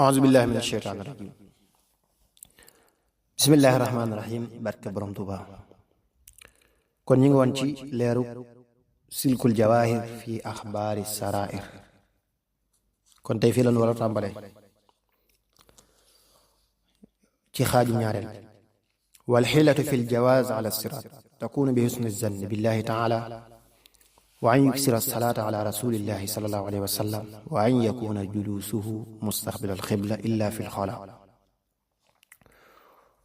أعوذ بالله من الشيطان الرجيم بسم الله الرحمن الرحيم barke borom Tuuba kon ñi ngi woon ci leeru silkul jawaahir fi axbaari sarair kon tey fii lañu war a tàmbale ci xaaju ñaareel wal xiilatu fi ljawaaz ala siraat takunu bi husni zanni billahi taala wa an yuksira salaata ala rasulillahi sallallahu alayhi wa sallam wa an yakuna julusuhu mustaqbila alxibla illa fi lxala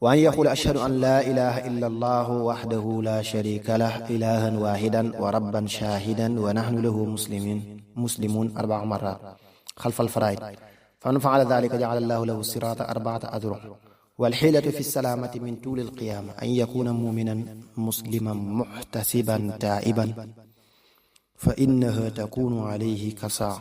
wa an yaqula ashhadu an la ilaha illa allahu waxdahu la sharika lah ilahan waxidan wa rabban shahidan wa nahnu lahu muslimun arbaa marat xalfa alfaraid faman faala dalika jacala allahu lahu sirata arbaata adruc والحيلة في السلامة من طول القيامة أن يكون مؤمنا مسلما محتسبا تائبا فإنها تكون عليه كساء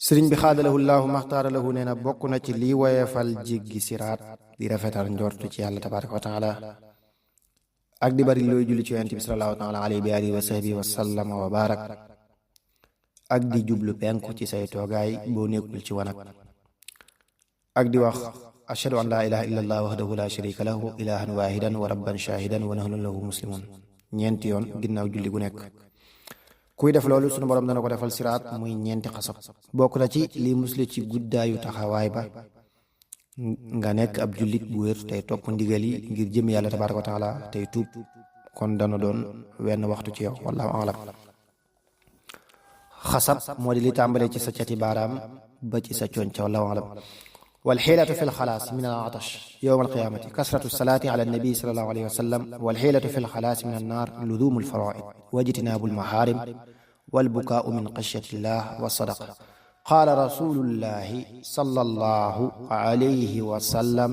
sëriñ bi xaadalahu llahu maxtaara lahu nee na bokk na ci lii woyefal jéggi siraat di rafetal njortu ci yàlla tabaraka wa taala ak di bari looy julli ci yonent bi sallallahu taala alayhi wa alihi wa sahbihi wa sallama wa barak ak di jublu penku ci say toogaay boo nekkul ci wanag ak di wax ashhadu an laa ilaha illa allah wahdahu la sharika lahu ilahan wahidan wa rabban shahidan wa nahnu lahu muslimun ñeenti yoon ginnaaw julli gu nekk kuy def loolu sunu borom dana ko defal siraat muy ñeenti xasab bokk na ci lii musli ci guddaayu taxawaay ba nga nekk ab jullit bu wér tey topp ndigal yi ngir jëm yàlla tabaraka wa taala tey tuub kon dana doon wenn waxtu ci yow wallahu alam xasab moo di li tàmbalee ci sa cati baaraam ba ci sa conca wallahu alam والحيلة في الخلاص من العطش يوم القيامة كثرة الصلاة على النبي صلى الله عليه وسلم والحيلة في الخلاص من النار لزوم الفرائض واجتناب المحارم والبكاء من خشية الله والصدقة قال رسول الله صلى الله عليه وسلم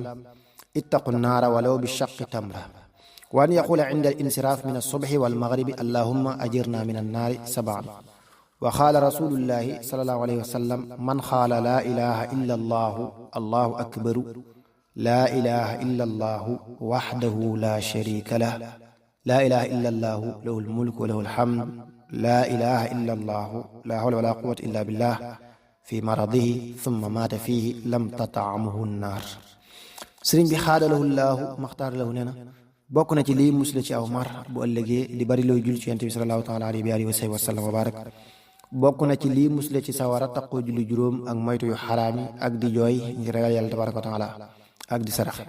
اتقوا النار ولو بالشق تمرة وأن يقول عند الانصراف من الصبح والمغرب اللهم أجرنا من النار سبعا وقال رسول الله صلى الله عليه وسلم من قال لا إله إلا الله الله أكبر لا إله إلا الله وحده لا شريك له لا إله إلا الله له الملك وله الحمد لا إله إلا الله لا حول ولا قوة إلا بالله في مرضه ثم مات فيه لم تطعمه النار sëriñ bi xaadalahu llaahu maxtaar lahu nee na bokk na ci lii musle ci aw mar bu ëllëgee di bari looy jul ci yonent bi sallallahu taala alayhi wa sahbihi wa sallam wa barak bokk na ci lii musle ci sawara taqoo julli juróom ak moytu yu xaraam yi ak di jooy ngir ragal yàlla tabaraka wa taala ak di saraxe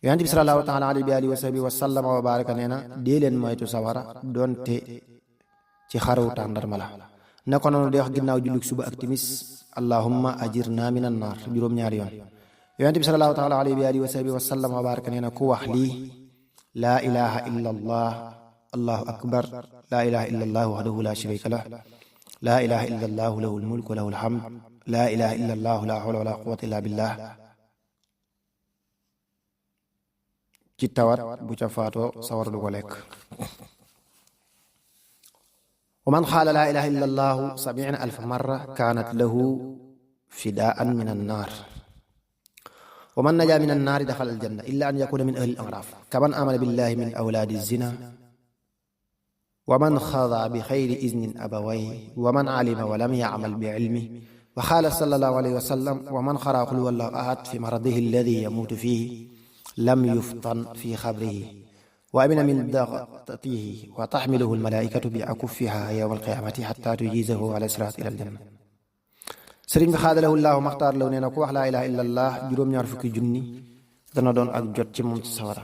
yonent bi sallallahu taala alayhi wa sahbihi wa sallam wa baraka nee na dee leen moytu sawara doonte ci xaraw tàndarma la ne ko noonu di wax ginnaaw julli suba ak timis allahumma ajirna minan naar juróom-ñaari yoon yonent bi sallallahu taala alayhi wa sahbihi wa sallam wa baraka nee na ku wax lii laa ilaha illa allah allahu akbar laa ilaha illa allah wahdahu la sharika lah laa ilaha illa allahu lahu almulk wa lahu alhamd laa ilaha illa allahu la hawla wala quwwata illa billah ci tawat bu ca faatoo sawar du ko lekk wa man qaala laa ilaha illa allahu 70,000 marra kaanat lahu fidaan min annaar wa man najaa min annaari daxala aljanna illa an yakuna min ahli al-a'raaf kaman amana billahi min awlaadi zina ومن خضع بخير إذن أبويه ومن علم ولم يعمل بعلمه وقال صلى الله عليه وسلم ومن قرأ قل هو الله أحد في مرضه الذي يموت فيه لم يفطن في خبره وأمن من ضغطته وتحمله الملائكة بأكفها يوم القيامة حتى تجيزه على الصراط إلى الجنة sëriñ bi xaadalahu llaahu maxtaar law nee na ku wax laa ilaha illa allah juróom-ñaar fukki junni dana doon ak jot ci moom ci sawara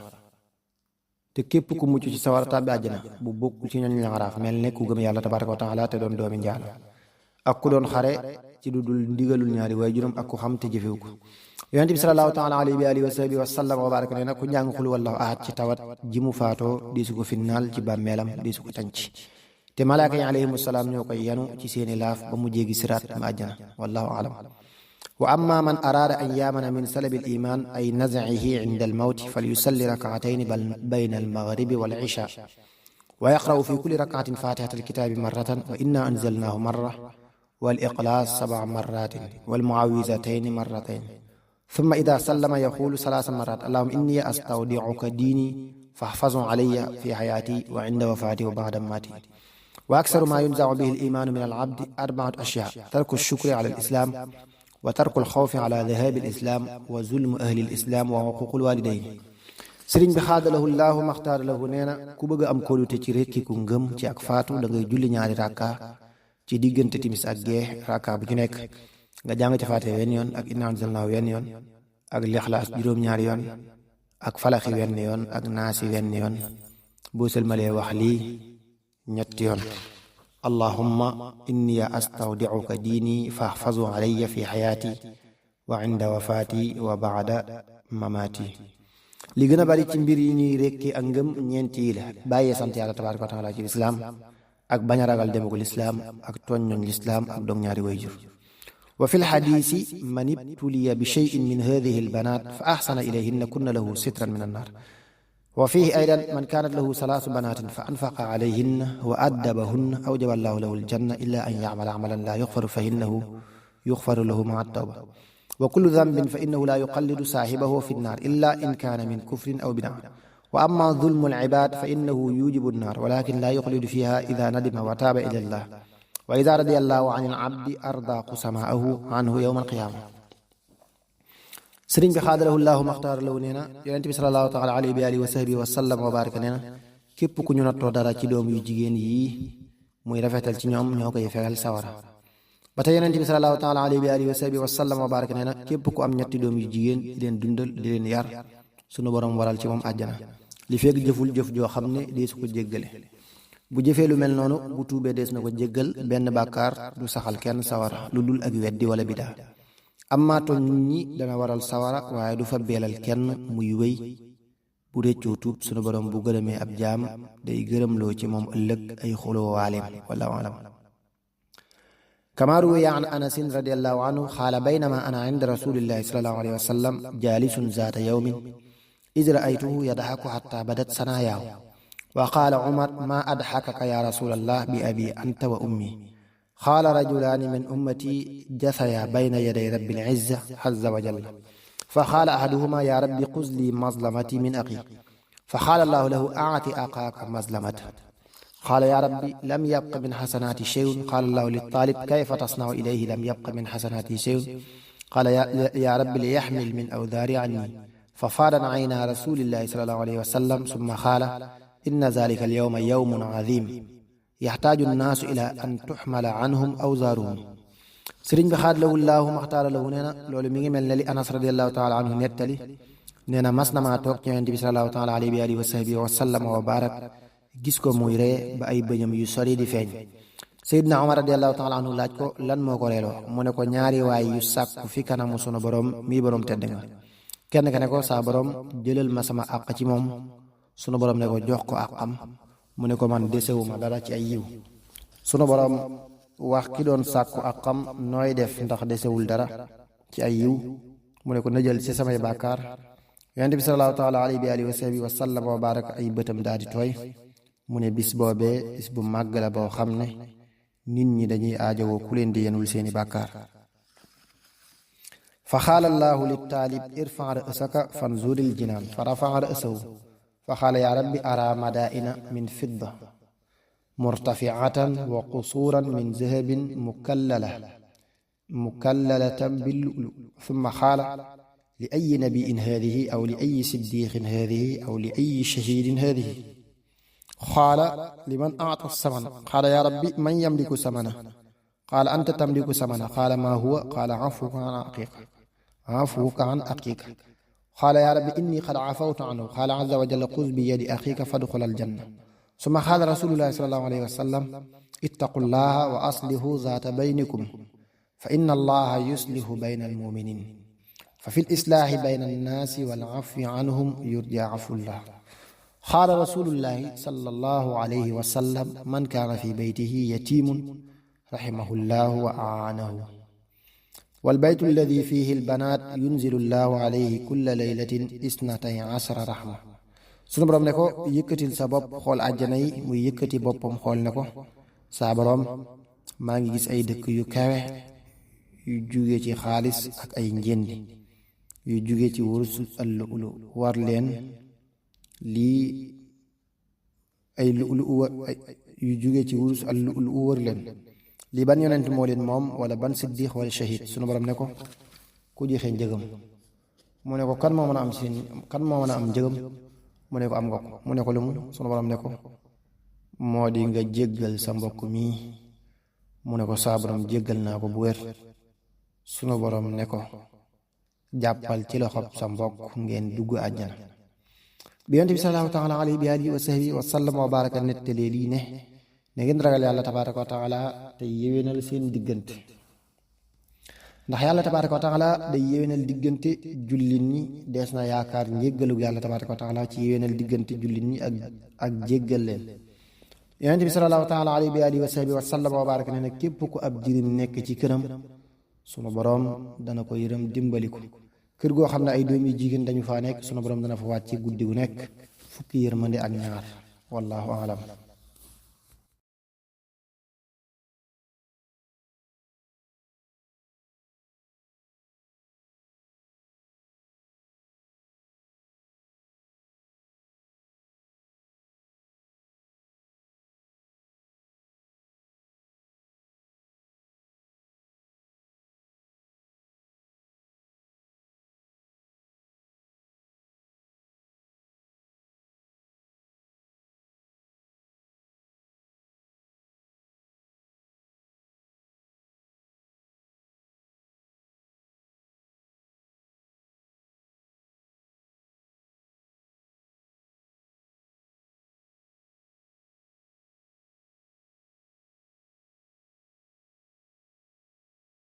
te képp ku mucc ci sawara tàbbi àjjana bu bokkul ci ñooñ laxaraaf mel ne ku gëm yàlla tabaraka wa taala te doon doomi njaalo ak ku doon xare ci du dul ndigalul ñaari waaye juróom ak ku xam te jëfewu ko yonent bi sallallahu taala alayhi wa alihi wa sahbihi wa sallam wa baraka nee na ku njàng xul wallahu ahad ci tawat ji mu faatoo diisu ko finnaal ci bàmmeelam diisu ko tànc te malaaka yi alayhimu salaam ñoo koy yanu ci seeni laaf ba mu jéegi siraat ma àjjana wallahu alam wa amma man araada an yaamana min salabi al-iman ay nazihi inda al-mawti falyusalli rak'atayn bayna al-maghribi wal isha wa yaqra'u fi kulli rak'atin fatihata al-kitabi marratan wa inna anzalnahu marra wal iqlas 7 marratin wal mu'awwizatayn marratayn thumma idha sallama yaqulu 3 marrat allahumma inni astawdi'uka dini fahfazhu alayya fi hayati wa 'inda wafati wa ba'da mamati wa aksaru ma yunzacu bihi al-imaanu min al-abdi arba'atu ashyaa tarku ash-shukri ala al-islaam wa tarku al-xawfi ala dhahaabi al-islaam wa zulmu ahli al-islaam wa xuquuqu al-waalidayn. sëriñ bi xaadalahu llaahu maxtaara lahu nee na ku bëgg a am kóolute ci rekkiku ngëm ci ak faatu da ngay julli ñaari rakka ci diggante timis ak gee rakka bu ci nekk nga jàng ci faatiha wenn yoon ak innaa anzalnaahu wenn yoon ak lixlaas juróom-ñaari yoon ak falaxi wenn yoon ak naasi wenn yoon boo sëlmalee wax lii ñetti yoon: allahumma inni astawdicuka diini faxfazu alayya fi xayaati wa inda wafaati wa bacda mamaati. li gën a bari ci mbir yi ñuy rekki ak ngëm ñeenti yi la: bàyyee sant yàlla tabaaraka wa taala ci lislaam ak bañ a ragal demagul lislaam ak tooñ ñooñ lislaam ak dog ñaari wayjur. wa fi lxadiisi man ibtuliya bi cheyin min hadihi albanaat fa axsana ilayhinna kunna lahu sitran min annaar. wa fihi aydan man kaanat lahu salaasu banaatin fa anfaqa alayhinna wa addabahunna awjaba allahu lahu aljanna illa an yacmala camalan laa yuxfaru fa innahu yuxfaru lahu maa tawba. wa kullu dambin fa innahu laa yuqallidu saaxibahu fi nnaar illa in kaana min kufrin aw bidaa. wa amma zulmu alcibaad fa innahu yujibu nnaar walakin laa yuqlidu fiha ida nadima wa taaba ila allah wa ida radiya allahu an alabdi arda qusamaahu anhu yowma alqiyaama. sëriñ bi xaadalahu llaahu maxtaara lahu nee na yonente bi salallaahu taala alayhi wa alihi wa sahbihi wa sallam wa baraka nee na képp ku ñu nattoo dara ci doom yu jigéen yii muy rafetal ci ñoom ñoo koy fegal sawara. ba tey yonente bi salallaahu taala alayhi wa alihi wa sahbihi wa sallam wa baraka nee na képp ku am ñetti doom yu jigéen di leen dundal di leen yar sunu borom waral ci moom àjjana li fekk jëful jëf joo xam ne dee su ko jéggale. bu jëfee lu mel noonu bu tuubee dees na ko jéggal benn bàkkaar du saxal kenn sawara lu dul ak weddi wala bidaa. amma tooñ nit ñi dana waral sawara waaye du fa beelal kenn muy wéy bu réccoo tuub sunu borom bu gërëmee ab jaam day gërëmloo ci moom ëllëg ay xuloo waaleem wallahu alam. kama ruwiya an anasin radiallahu anhu xaala baynama ana inda rasulillahi sallallahu alayhi wa sallam jaalisun zaata yawmin id raaytuhu yadxaku xatta badat sanaayaahu wa qaala umar ma adxakaka ya rasulallah bi abi anta wa ummi. qaala rajulaani min ummati jathaya bayna yaday rabbil izza azza wa jalla fa qaala ahaduhuma ya rabbi xuz li mazlamati min axi fa qaala allahu lahu aati axaaka mazlamata. qaala ya rabbi lam yabqa min xasanaati shay'un qaala allahu littaalib kayfa tasnau ilayhi lam yabqa min xasanaati shay'un qaala ya rabbi liyaxmil min awdaari anni fa faadat ayna rasulillahi sallallahu alayhi wa sallam summa qaala inna zalika alyawma yawmun azim yaxtaaju nnaasu ila an tuxmala anhum awzaaruhum. sëriñ bi xaadalahu llaahu maxtaara lahu nee na loolu mi ngi mel ne li anas radiallahu taala anhu nettali nee na mas na maa toog ci yonent bi salallaahu taala alayhi wa alihi wa sahbihi wa sallam wa barak gis ko muy ree ba ay bëñam yu sori di feeñ. Seydina Omar radiallahu taala anhu laaj ko lan moo ko reeloo mu ne ko ñaari waay yu sàkku fi kanamu sunu borom mii borom tedd nga. kenn ka ne ko saa borom jëlal ma sama àq ci moom sunu borom ne ko jox ko àqam mu ne ko man desewuma dara ci ay yiw. sunu borom wax ki doon sàkku àqam nooy def ndax desewul dara ci ay yiw mu ne ko nëjal ci samay bàkkaar. yonent bi salallaahu taala alayhi wa alihi wa sahbihi wa sallam wa baraka ay bëtam daal di tooy mu ne bis boobee bis bu màgg la boo xam ne nit ñi dañuy aajowoo ku leen di yenul seeni bàkkaar. fa qaala allaahu littaalib irfa ra'saka fanzuril jinaan fa rafa'a ra'sahu fa qaala yaa rabbi araa madaa'ina min fidda murtafi'atan wa qusuuran min zahabin mukallalatan bil-lu'lu' thumma qaala li ayyi nabiyyin haadihi aw li ayyi siddiiqin haadihi aw li ayyi shahiidin haadihi qaala liman a'taa samana qaala yaa rabbi man yamliku samana qaala anta tamliku samana qaala maa huwa qaala عفوك عن أخيك قال يا رب إني قد عفوت عنه قال عز وجل خذ بيد أخيك فادخل الجنة. ثم قال رسول الله صلى الله عليه وسلم اتقوا الله وأصلحوا ذات بينكم فإن الله يصلح بين المؤمنين ففي الإصلاح بين الناس والعفو عنهم يرجى عفو الله. قال رسول الله صلى الله عليه وسلم من كان في بيته يتيم رحمه الله وأعانه والبيت الذي فيه البنات ينزل الله عليه كل ليلة 12 رحمة. sunu borom ne ko yëkkatil sa bopp xool àjjana yi muy yëkkati boppam xool ne ko saa borom maa ngi gis ay dëkk yu kawe yu jóge ci xaalis ak ay njëndi yu jóge ci wurus al-lu'lu war leen lii ay lu'lu yu jóge ci wurus al lu wër leen lii ban yonent moo leen moom wala ban siddiq wala shahid sunu borom ne ko ku joxe njëgam mu ne ko kan moo mën a am njëgam mu ne ko am nga ko mu ne ko lu mu sunu borom ne ko moo di nga jéggal sa mbokk mii mu ne ko saa borom jéggal naa ko bu wér sunu borom ne ko jàppal ci loxob sa mbokk ngeen dugg àjjana bi yonent bi sallallahu taala alayhi bi alihi wa sahbihi wa sallam wa baraka nettalee lii ne ngeen ragal yàlla tabaraka wa taala te yéwénal seen diggante ndax yàlla tabaraka wa taala day yéwénal diggante jullit ñi dees na yaakaar njéggalug yàlla tabaraka wa taala ci yéwénal diggante jullit ñi ak jéggal leen yonent bi sallallahu taala alayhi bi alihi wa sahbihi wa sallam wa baraka ne nag képp ku ab jirim nekk ci këram sunu boroom dana ko yërëm dimbali ko kër goo xam ne ay doom yu jigéen dañu faa nekk sunu boroom dana fa wàcc guddi gu nekk fukki yërmande ak ñaar wallahu alam